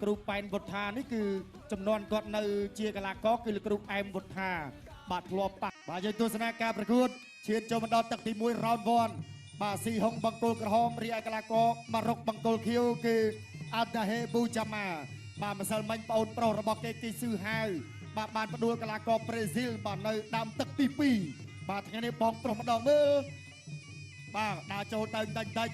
គ្រូប៉ែនវុធានេះគឺចំនួនគាត់នៅជាកីឡាករគឺលោកគ្រូអែមវុធាបាទធ្លាប់ប៉ះបាទយើងទស្សនាការប្រកួតឈានចូលមកដល់ទឹកទី1 round 1បាទស៊ីហុងបង្គោលក្រហមរីឯកីឡាករម៉ារុកបង្គោលខៀវគឺអាដាហេប៊ូចាម៉ាបាទម្សិលមិញប្អូនប្រុសរបស់គេគេស៊ឺហៅបាទបានផ្ដួលកីឡាករប្រេស៊ីលបាទនៅដើមទឹកទី2បាទថ្ងៃនេះបងប្រុសម្ដងមើលបាទដើរចូលទៅតិចតិច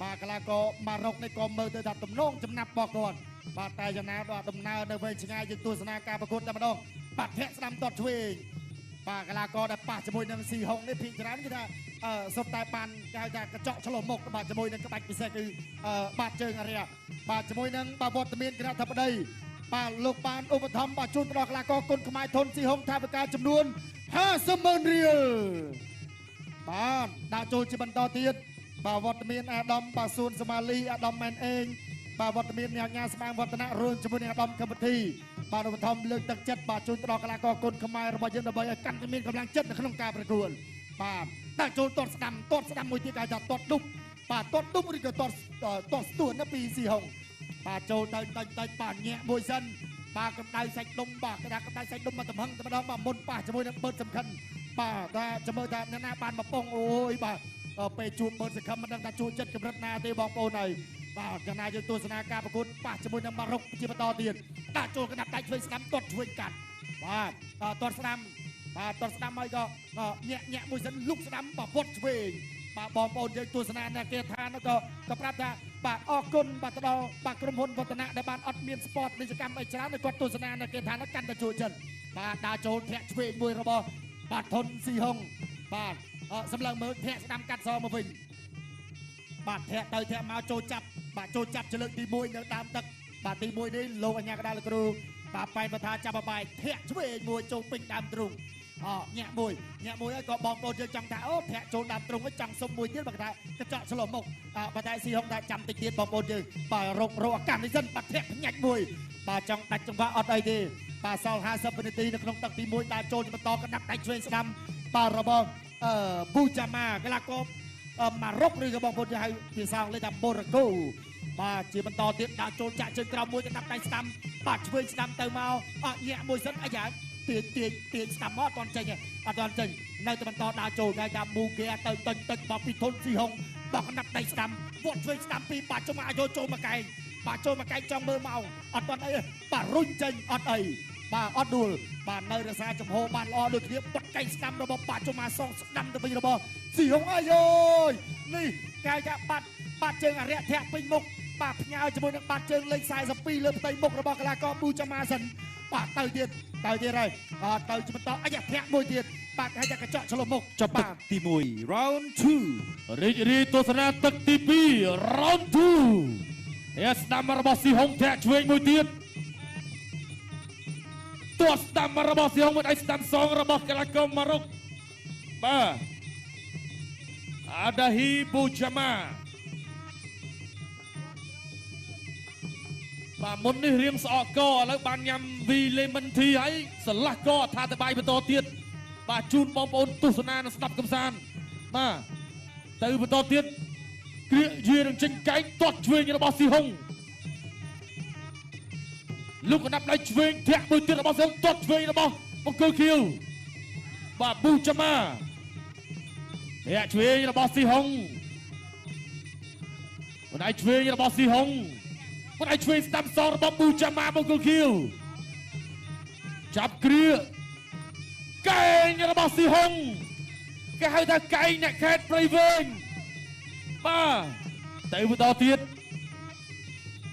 បាទកីឡាករម៉ារុកនេះក៏មើលទៅថាទំនងចំណាប់របស់គាត់បាទតែយ៉ាងណាដល់ដំណើរនៅវែងឆ្ងាយយើងទស្សនាការប្រកួតតែម្ដងបាទធាក់ស្ដាំទាត់ឆ្វេងបាទកីឡាករដែលប៉ះជាមួយនឹងស៊ីហុងនេះភាគច្រើនគឺថាសុទ្ធតែបានគេហៅថាកញ្ចក់ឆ្លុះមុខបាទជាមួយនឹងក្បាច់ពិសេសគឺបាទជើងអារៈបាទជាមួយនឹងបាទវត្តមានគណៈធិបតីបាទលោកបានឧបត្ថម្ភបាទជូនទៅដល់កីឡាករគុណខ្មែរធនស៊ីហុងថវិកាចំនួន50,000រៀលបាទដាក់ចូលជាបន្តទៀតបាទវត្តមានអាដាមបាទសួនសមាលីអាដាមម៉ែនអេងបាទវត្តមានអ្នកញ៉ាស្មាងវឌ្ឍនៈរួមជាមួយនឹងអាដាមកម្ពុជាបាទឧបត្ថម្ភលើកទឹកចិត្តបាទជូនទៅដល់កីឡាករគុណខ្មែររបស់យើងដើម្បីឲ្យកាន់តែមានកម្លាំងចិត្តនៅក្នុងការប្រកួតបាទដាក់ចូលទាត់ស្ដាំទាត់ស្ដាំមួយទៀតគេហៅថាទាត់ឌុបបាទទាត់ឌុបឬក៏ទាត់ស្ទួនណាពីស៊ីហុងបាទចូលទៅតិចតិចបាទញាក់មួយសិនបាទកម្ដៅសាច់ដុំបាទគេថាកម្ដៅសាច់ដុំមកទំហឹងតែម្ដងបាទមុនប៉ះជាមួយនឹងបឺតសំខាន់បាទថាចាំមើលថាអ្នកណាបានមកពងអូយបាទពេលជួបបឺតសង្ឃឹមមិនដឹងថាជួបចិត្តកម្រិតណាទេបងប្អូនហើយបាទចំណាយយើងទស្សនាការប្រកួតប៉ះជាមួយនឹងម៉ារុកជាបន្តទៀតដាក់ចូលកណ្ដាប់ដៃឆ្វេងស្ដាំទាត់ឆ្វេងកាត់បាទទាត់ស្ដាំបាទទាត់ស្ដាំហើយក៏ញាក់ញាក់មួយសិនលុកស្ដាំបាទវត្តឆ្វេងបាទបងប្អូនយើងទស្សនាអ្នកគេថានោះក៏ប្រាប់ថាបាទអរគុណបាទទៅដល់បាទក្រុមហ៊ុនវឌ្ឍនៈដែលបានអត់មានស្ពតនិច្ចកម្មអីច្រើនគាត់ទស្សនាអ្នកគេថានោះកាន់តែជួយចិត្តបាទដើរចូលធាក់ឆ្វេងមួយរបស់បាទធនស៊ីហុងបាទសម្លឹងមើលធាក់ស្ដាំកាត់សមកវិញបាទធាក់ទៅធាក់មកចូលចាប់បាទចូលចាប់ជាលើកទី1នៅដើមទឹកបាទទី1នេះលោកអញ្ញាកដាលលោកគ្រូបាទប៉ែនបថាចាប់បបាយធាក់ឆ្វេងមួយចូលពេញដើមទ្រូងអញាក់មួយញាក់មួយហើយក៏បងប្អូនយើងចង់ថាអូធាក់ចូលដើមទ្រូងហើយចង់សុំមួយទៀតបើថាកញ្ចក់ឆ្លុះមុខបាទតែស៊ីហុងថាចាំតិចទៀតបងប្អូនយើងបាទរកឱកាសនេះសិនបាទធាក់ផ្ញាច់មួយបាទចង់ដាច់ចង្វាក់អត់អីទេបាទសល់50វិនាទីនៅក្នុងទឹកទី1ដើរចូលបន្តកណ្ដាប់ដៃឆ្វេងស្ដាំបាទរបស់ប៊ូចាម៉ាកីឡាករម៉ារុកឬក៏បងប្អូនយើងហៅភាសាអង់គ្លេសថាម៉ូរ៉ាកូបាទជាបន្តទៀតដើរចូលចាក់ជើងក្រោមមួយកណ្ដាប់ដៃស្ដាំបាទឆ្វេងស្ដាំទៅមកអញាក់មួយសិនអាយ៉ាទាញទាញទាញស្ដាំមកអត់ទាន់ចេញទេអត់ទាន់ចេញនៅតែបន្តដើរចូលគេថាមូគេទៅតិចតិចបពីធនស៊ីហុងបោះកណ្ដាប់ដៃស្ដាំវត្តឆ្វេងស្ដាំពីបាទចុះមកយកចូលមកកែងបាទចូលមកកែងចង់មើលមកអត់ទាន់អីបាទរុញចេញអត់អីបាទអត់ដួលបាទនៅរក្សាចំហបានល្អដូចគ្នាបត់កែងស្ដាំរបស់បាទចុះមកសងស្ដាំទៅវិញរបស់ស៊ីហុងអាយយនេះគេថាបាត់បាត់ជើងអរិយធាក់ពេញមុខបាទផ្ញើជាមួយនឹងបាត់ជើងលេខ42លើផ្ទៃមុខរបស់កីឡាករប៊ូចាម៉ាសិនបាទទៅទៀតទៅទៀតហើយបាទទៅជាបន្តអាយធាក់មួយទៀតបាទគេថាកញ្ចក់ឆ្លុះមុខចប់ទឹកទី1 round 2រីករាយទស្សនាទឹកទី2 round 2ធាក់ស្ដាំរបស់ស៊ីហុងធាក់ឆ្វេងមួយទៀតទាត់ស្ដាំរបស់ស៊ីហុងមួយដៃស្ដាំសងរបស់កីឡាករម៉ារុកបាទអាដាហ៊ីប៊ូចាម៉ាបាទមុននេះរៀងស្អកកឥឡូវបានញ៉ាំវីលេមិនធីហើយស្រឡះកអត្ថាធិប្បាយបន្តទៀតបាទជូនបងប្អូនទស្សនានិងស្ដាប់កំសាន្តបាទទៅបន្តទៀតគ្រាយានឹងចេញកែងទាត់ឆ្វេងរបស់ស៊ីហុងលោកកណ្ដាប់ដៃឆ្វេងធាក់មួយទៀតរបស់ស៊ីហុងទាត់ឆ្វេងរបស់បង្គោលខៀវបាទប៊ូចាម៉ាធាក់ឆ្វេងរបស់ស៊ីហុងបណ្ដៃឆ្វេងរបស់ស៊ីហុងបណ្ដៃឆ្វេងស្ដាំសងរបស់ប៊ូចាម៉ាបង្គោលខៀវចាប់គ្រាកែងរបស់ស៊ីហុងគេហៅថាកែងអ្នកខេត្តព្រៃវែងបាទទៅបន្តទៀត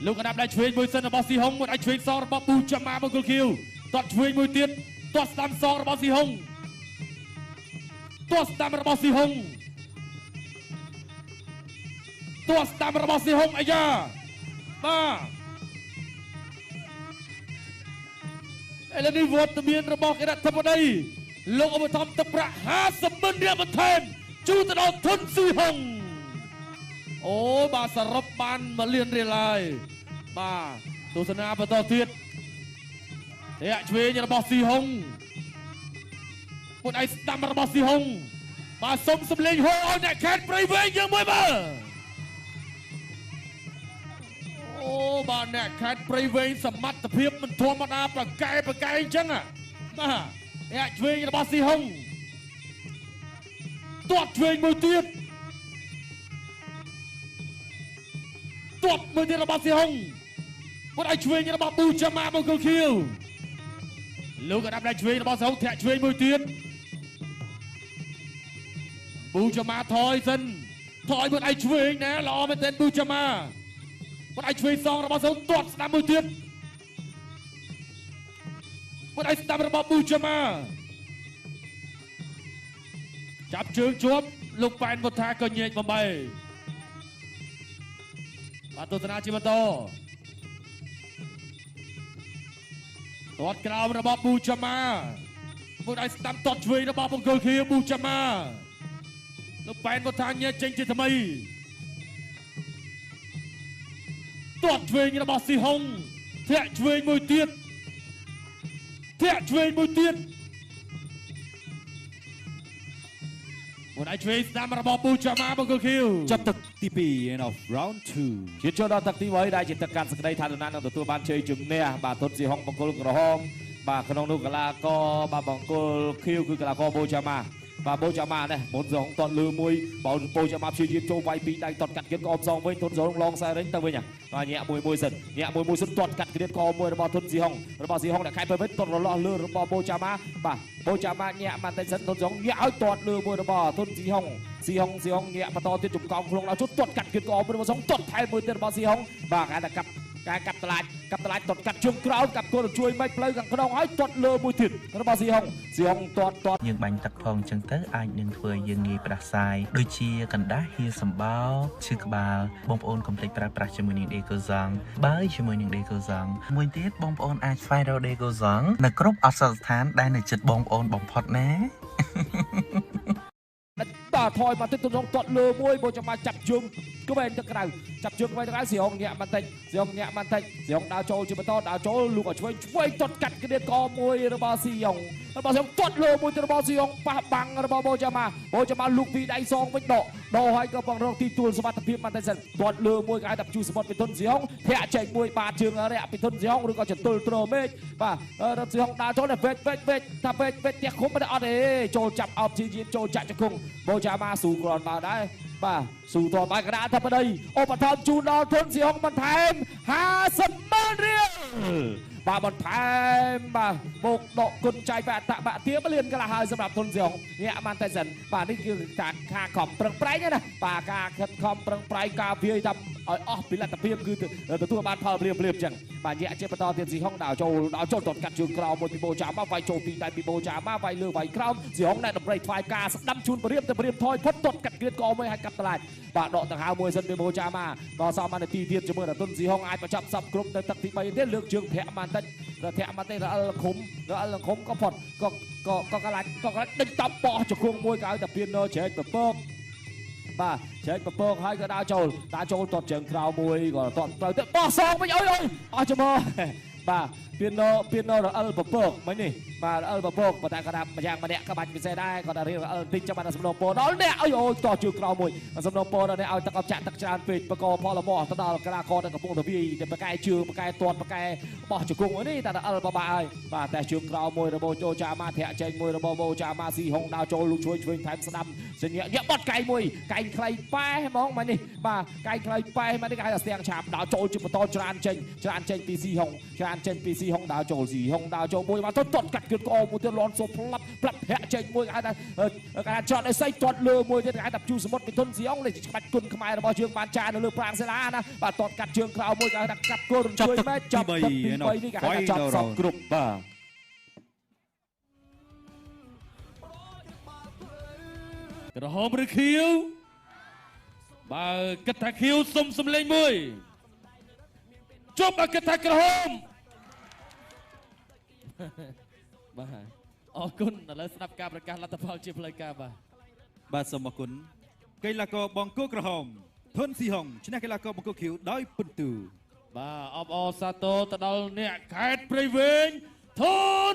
លោកកណ្ដាប់ដៃឆ្វេងមួយសិនរបស់ស៊ីហុងមួយដៃឆ្វេងសងរបស់ប៊ូចាម៉ាបង្គោលខៀវទាត់ឆ្វេងមួយទៀតទាត់ស្ដាំសងរបស់ស៊ីហុងទាត់ស្ដាំរបស់ស៊ីហុងទាត់ស្ដាំរបស់ស៊ីហុងអាយ៉ាបាទឥឡូវនេះវត្តមានរបស់គណៈធិបតីលោកឧបត្ថម្ភទឹកប្រាក់50,000រៀលបន្ថែមជូនទៅដល់ធុនស៊ីហុងអូបាទសរុបបាន1លានរៀលហើយបាទទស្សនាបន្តទៀតធាក់ឆ្វេងរបស់ស៊ីហុងពួកឯងស្ដាំរបស់ស៊ីហុងបាទសុំសំលេងហូឲ្យអ្នកខេត្តព្រៃវែងយើងមួយមើល អូបាទអ្នកខេត្តព្រៃវែងសមត្ថភាពមិនធម្មតាប្រកែអញ្ចឹងបាទអ្នកឆ្វេងរបស់ស៊ីហុងទាត់ឆ្វេងមួយទៀតទាត់មួយទៀតរបស់ស៊ីហុងគាត់ឲ្យឆ្វេងរបស់ប៊ូចាម៉ាបង្គោលខៀវលោកក៏ដាប់ដៃឆ្វេងរបស់ស៊ីហុងធាក់ឆ្វេងមួយទៀតប៊ូចាម៉ាថយសិនថយមួយដៃឆ្វេងណាល្អមែនទែនប៊ូចាម៉ាគាត់ឲ្យឆ្វេងសងរបស់ស៊ីហុងទាត់ស្ដាំមួយទៀតគាត់ឲ្យស្ដាំរបស់ប៊ូចាម៉ាចាប់ជើងជាប់លោកប៉ែនវុធាក៏ញែកបំបីបាទទស្សនាជាបន្តទាត់ក្រោមរបស់ប៊ូចាម៉ាមួយឲ្យស្ដាំទាត់ឆ្វេងរបស់បង្គោលខៀវប៊ូចាម៉ាលោកប៉ែនវុធាញែកចេញជាថ្មីទាត់ឆ្វេងរបស់ស៊ីហុងធាក់ឆ្វេងមួយទៀតធាក់ឆ្វេងមួយទៀតមួយដៃឆ្វេងស្ដាំរបស់ពូចាម៉ាបង្គោលខៀវចាប់ទឹកទី2 end of round 2ជាចូលដល់ទឹកទី3ដែលជាទឹកកាន់សក្តីថានណានឹងទទួលបានជ័យជំនះបាទធុនស៊ីហុងបង្គោលក្រហមបាទក្នុងនោះកីឡាករបាទបង្គោលខៀវគឺកីឡាករបូចាម៉ាបាទបូចាម៉ានេះមុនសងទាត់លើមួយបូចាម៉ាព្យាយាមចូលវាយពីរដៃទាត់កាត់គៀតក្អមសងវិញធុនសងឡងខ្សែរិញទៅវិញបាទញាក់មួយមួយសិនញាក់មួយមួយសិនទាត់កាត់គៀតក្អមមួយរបស់ធុនស៊ីហុងរបស់ស៊ីហុងអ្នកខែទៅវិញទាត់រលាស់លើរបស់បូចាម៉ាបាទបូចាម៉ាញាក់បានតែសិនធុនសងញាក់ឲ្យទាត់លើមួយរបស់ធុនស៊ីហុងស៊ីហុងស៊ីហុងញាក់បន្តទៀតចំកោងខ្លួនដល់ជុតទាត់កាត់គៀតក្អមមួយរបស់សងទាត់ថែមមួយទៀតរបស់ស៊ីហុងបាទគេថាកាប់ការកាប់តឡាចកាប់តឡាចទាត់កាត់ជើងក្រោមកាប់គល់ជួយមិនផ្លូវខាងក្នុងហើយទាត់លើមួយទៀតរបស់ស៊ីហុងស៊ីហុងទាត់ទាត់យើងបាញ់ទឹកផងអញ្ចឹងទៅអាចនឹងធ្វើឲ្យយើងងាយផ្ដាសាយដូចជាកណ្ដាស់ហៀសម្បោរឈឺក្បាលបងប្អូនកុំភ្លេចប្រើប្រាស់ជាមួយនឹង Dekozong បើជាមួយនឹង Dekozong មួយទៀតបងប្អូនអាចស្វែងរក Dekozong នៅគ្រប់ឱសថស្ថានដែលនៅជិតបងប្អូនបំផុតណាបាទថយមកទៀតទំនងទាត់លើមួយបូចាម៉ាចាប់ជើងក្វែងទៅក្រៅចាប់ជើងក្វែងទៅក្រៅស៊ីហុងញាក់បន្តិចស៊ីហុងញាក់បន្តិចស៊ីហុងដើរចូលជាបន្តដើរចូលលូកឲ្យឆ្វេងឆ្វេងទាត់កាត់ក្រៀតកមួយរបស់ស៊ីហុងរបស់ស៊ីហុងទាត់លើមួយទៅរបស់ស៊ីហុងប៉ះបាំងរបស់បូចាម៉ាបូចាម៉ាលូកពីដៃសងវិញដកដកហើយក៏បងរកទីទួលសុវត្ថិភាពបន្តិចសិនទាត់លើមួយក៏ឲ្យតែជូសមុទ្រពីធុនស៊ីហុងធាក់ចេញមួយបាទជើងរយៈពីធុនស៊ីហុងឬក៏ចន្ទុលត្រមេឃបាទរត់ស៊ីហុងដើរចូលតែវេចវេចវេចថាវេចវេចផ្ទះឃុំមិនអត់ទេចូលចាប់អោបជាយាមចូលចាក់ជង្គង់បូចាម៉ាស៊ូគ្រាន់មកដែរបាទស៊ូតបបាយកណ្ដាលធិបតីឧបត្ថម្ភជូនដល់ធុនស៊ីហុងបន្ថែម50,000រៀលបាទបន្ថែមបាទបូកដកគុណចៃបតបៈទៀបលៀនកន្លះហើយសម្រាប់ធុនស៊ីហុងញាក់បានតែសិនបាទនេះគឺការខាខំប្រឹងប្រែងណាបាទការខិតខំប្រឹងប្រែងការវាយតាមឲ្យអស់ពីលទ្ធភាពគឺទទួលបានផលភ្លាមភ្លាមចឹងបាទញាក់ជាបន្តទៀតស៊ីហុងដើរចូលដើរចូលទាត់កាត់ជើងក្រោមមួយពីបូចាម៉ាវាយចូលពីដៃពីបូចាម៉ាវាយលើវាយក្រោមស៊ីហុងណែតម្រៃថ្វាយការស្ដាំជូនព្រាមទៅព្រាមថយផុតទាត់កាត់គ្រៀតកមួយឲ្យកាប់តឡាចបាទដកដង្ហើមមួយសិនពីបូចាម៉ាដល់សមនាទីទៀតជាមួយដល់ទុនស៊ីហុងអាចបញ្ចប់សពគ្រប់នៅទឹកទី3ទៀតលើកជើងធាក់បានតិចដល់ធាក់បានតិចរអិលឃុំរអិលឃុំក៏ផុតក៏ក៏ក៏កលាច់ក៏កលាច់ដេញតបបោះជង្គង់មួយក៏ឲ្យតែពៀនជ្រែកពពកបាទជ្រែកពពកហើយក៏ដើរចូលដើរចូលទាត់ជើងក្រៅមួយក៏ទាត់ត្រូវទៅបោះសងវិញអុយអុយអស់ច្មោបាទពៀនពៀនរអិលពពកមិញនេះបាទរអិលពពកប៉ុន្តែគាត់ថាម្យ៉ាងម្នាក់ក៏បាច់ពិសេសដែរគាត់ថារៀនរអិលតិចចាំបានសំណពរដល់អ្នកអុយអូយតោះជើងក្រៅមួយសំណពរដល់អ្នកឲ្យទឹកអបចាក់ទឹកច្រើនពេកបកផលមាស់ទៅដល់កីឡាករដែលកំពុងតែវាយតែបកែជើងបកែទាត់បកែបោះជង្គង់នេះតែរអិលបបាក់ហើយបាទតែជើងក្រៅមួយរបស់ចូលចាម៉ាធាក់ចេញមួយរបស់បូចាម៉ាស៊ីហុងដើរចូលលូកជួយឆ្វេងថែមស្ដាំសញ្ញាញាក់បត់កែងមួយកែងខ្លីប៉ែហ្មងមកនេះបាទកែងខ្លីប៉ែមកនេះគេហៅថាស្ទាំងឆាបដើរចូលជាបន្តច្រានចេញច្រានចេញពីស៊ីហុងច្រានចេញពីស៊ីហុងដើរចូលស៊ីហុងដើរចូលមួយមកទៅទាត់កាត់គៀតក្អមមួយទៀតលន់សូផ្លាប់ផ្លាប់ធាក់ចេញមួយគេហៅថាគេថាចត់ឲ្យសៃទាត់លើមួយទៀតគេហៅថាជូសមុទ្រពីធុនស៊ីហុងនេះច្បាច់គុណខ្មែររបស់យើងបានចានៅលើប្រាងសិលាណាបាទទាត់កាត់ជើងក្រៅមួយគេហៅថាកាត់គល់រំជួយមែនចាប់ទឹកទី3នេះគេហៅថាចាប់សពគ្រប់បាទក្រហមឬខៀវបើគិតថាខៀវសុំសំលេងមួយជប់បើគិតថាក្រហមបាទអរគុណឥឡូវស្ដាប់ការប្រកាសលទ្ធផលជាផ្លូវការបាទបាទសូមអរគុណកីឡាករបង្គោលក្រហមធុនស៊ីហុងឈ្នះកីឡាករបង្គោលខៀវដោយពិន្ទុបាទអបអរសាទរទៅដល់អ្នកខេត្តព្រៃវែងធុន